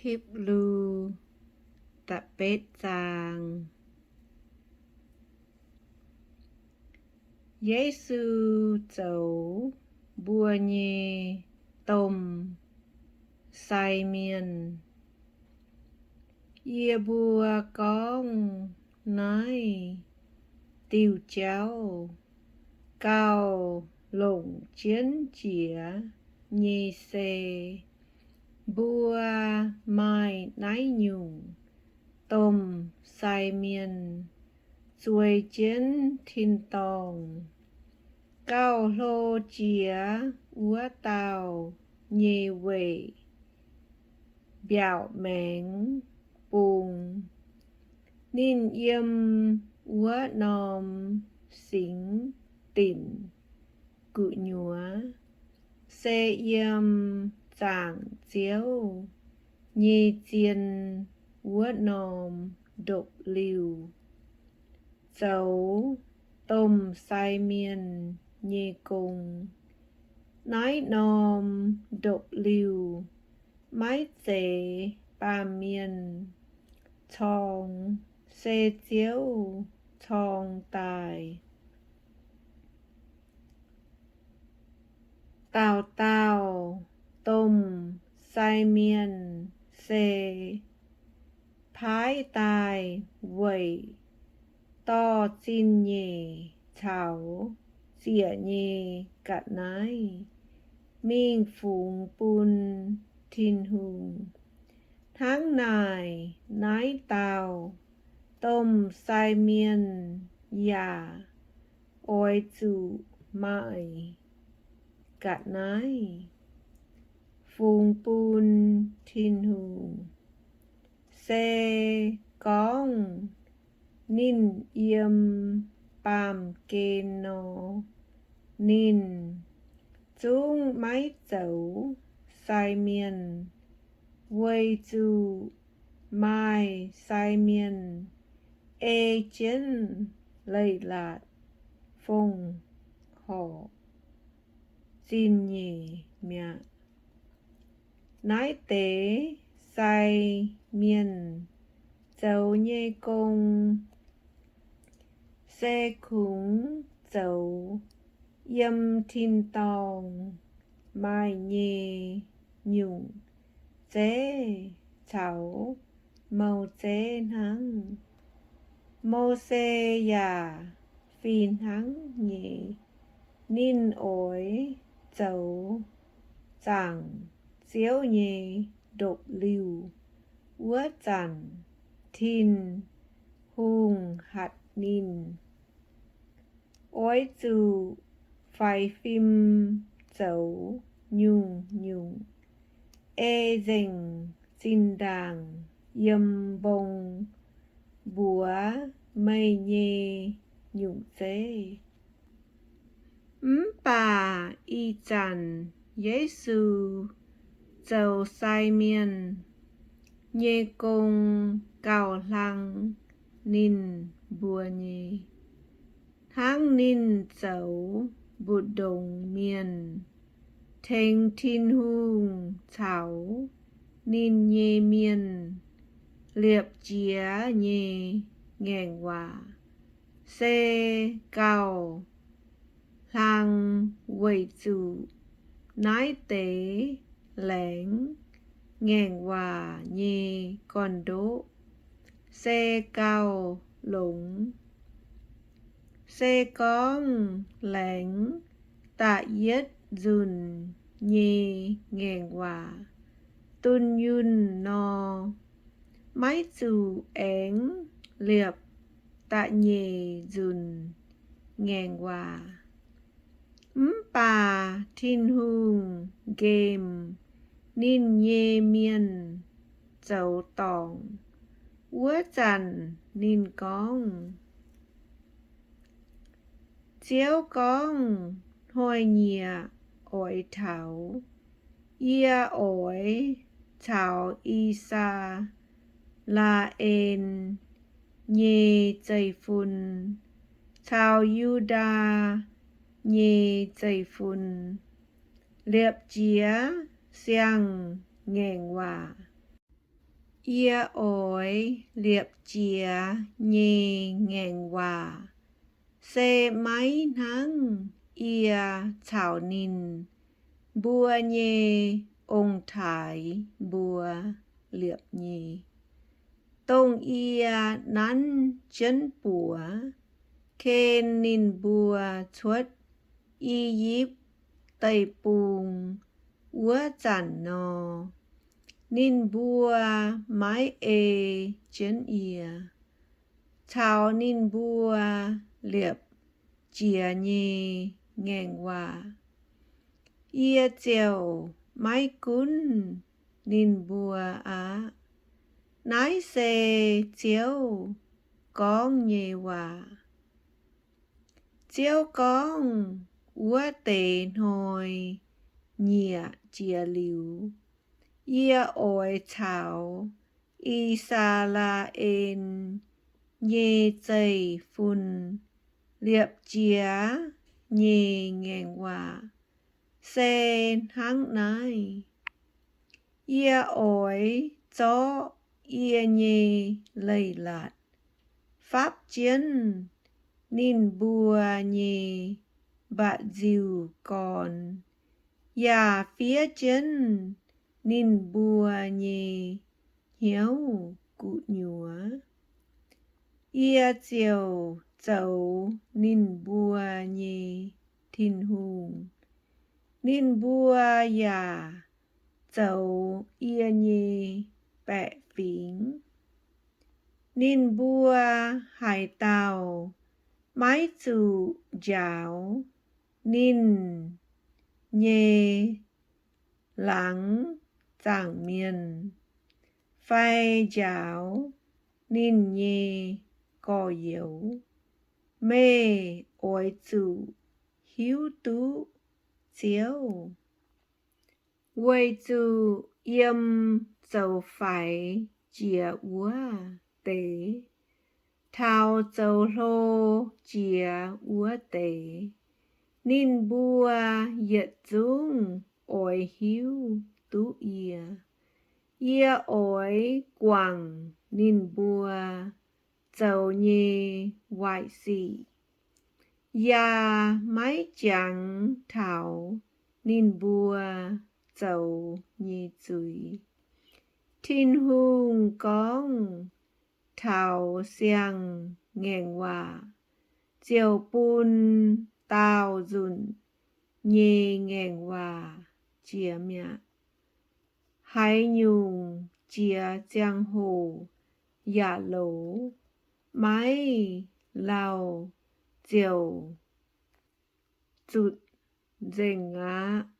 Hipv^lu da'betv zaang. Yesu zoux mbuo nyei domh sai mienh. Yie mbuo gorngv naaiv diuh jauv gauh longc jienv jiex nyei se, mbuo maaih naaiv nyungc domh sai mienh zueiz jienv tin-dorngh, gauh hlo jiex wuov dauh nyei weic mbiaauc maengx bung. Ninh yiem wuov norm singx dinc gu'nyuoz, se yiem zaangc Ziouv nyei zien wuov norm ndopv-liuh zoux domh sai mienh nyei gong. Naaiv norm ndopv-liuh maiv zeiz baamh mienh corng, se Ziouv corng daaih. Dauh dauh domh sai mienh se paaiv daaih weic dorh zingh nyeic caux ziec nyei ga'naaiv mingh fungx bun Tin-Hungh. Hnangv naaic, naaiv dauh domh sai mienh yaac oix zuqc maaih ga'naaiv fungx bun Tin-Hungh. Se gorngv ninh yiem baamh gen nor, ninh zungv maiv zoux sai mienh, weic zuqc maaih sai mienh ei jienv leiz-latc fongc horc zingh nyeic mi'aqv. Naaiv deix sai mienh zoux nyei gong se kungx zoux yiem tin-dorngh maaih nyei nyungc zeiv caux mou zeiv hnangv. Mose yaac fih hnangv nyei. Ninh oix zoux zaangc Ziouv nyei ndopv-liuh wuov zanc, Tin-Hungh hatc ninh oix zuqc faix fim zoux nyungc-nyungc ei nzengc zinh ndaangc yiem mbong mbuox meih nyei nyungc zeiv. Mv baac ih zanc Yesu zoux sai mienh nyei gong gauh hlang ninh mbuo nyei, hnangv ninh zoux mbu'ndongx mienh tengx Tin-Hungh caux ninh nyei mienh liepc jiez nyei ngaengc waac se gauh hlang, weic zuqc naaiv deix laengz ngaengc waac nyei gorn-ndoqv se gauh longx. Se gorngv laengz da'yietv nzunc nyei ngaengc waac dunh yunh nor, maiv zuqc aengx liepc da'nyeic nzunc ngaengc waac. Mv baac Tin-Hungh nqemh ninh nyei mienh zoux dorngc. Wuov zanc ninh gorngv, Ziouv gorngv, hnoi-nyieqc oix taux, yie oix caux I^saa^laa^en nyei zeiv-fun caux Yu^ndaa nyei zeiv-fun liepc jiez siang-ngaengc waac. Yie oix liepc jiez nyei ngaengc waac se maiv hnangv yie caux ninh mbuo nyei ong-taaix mbuo liepc nyei, dongh yie nanv jienv buoz ken ninh mbuo cuotv I^yipv Deic-Bung wuov zanc nor. Ninh mbuo maiv ei jienv yie caux ninh mbuo liepc jiez nyei ngaengc waac. Yie ziouc maiv gunv ninh mbuo aqv. Naaiv se Ziouv gorngv nyei waac. Ziouv gorngv, Wuov deix hnoi nyiec jiex liuz, yie oix caux I^saa^laa^en nyei zeiv-fun liepc jiez nyei ngaengc waac se hnangv naaiv. Yie oix zorqv yie nyei leiz-latc fapv jienv ninh mbuo nyei mba'nziu-gorn yaac fiev jienv ninh mbuo nyei hnyouv gu'nyuoz. Yie ziouc zoux ninh mbuo nyei Tin-Hungh. Ninh mbuo yaac zoux yie nyei baeqc fingx. Ninh mbuo haaix dauh maiv zuqc njaaux ninh nyei laangz zaangc mienh fai njaaux ninh nyei gorx-youz. Meih oix zuqc hiuv duqv Ziouv, weic zuqc yiem zoux faix jiex wuov deix taux zoux hlo jiex wuov deix, ninh mbuo yietc zungv oix hiuv duqv yie. Yie oix guangc ninh mbuo zoux nyei waaic sic, yaac maiv jangx taux ninh mbuo zoux nyei zuiz. Tin-Hungh gorngv taux siang-ngaengc waac ziouc bun daauh nzunc nyei ngaengc waac jiex mi'aqv. Haaix nyungc jiex ziangh hoc yaac loz, maiv lauh ziouc zutc nzengc aqv.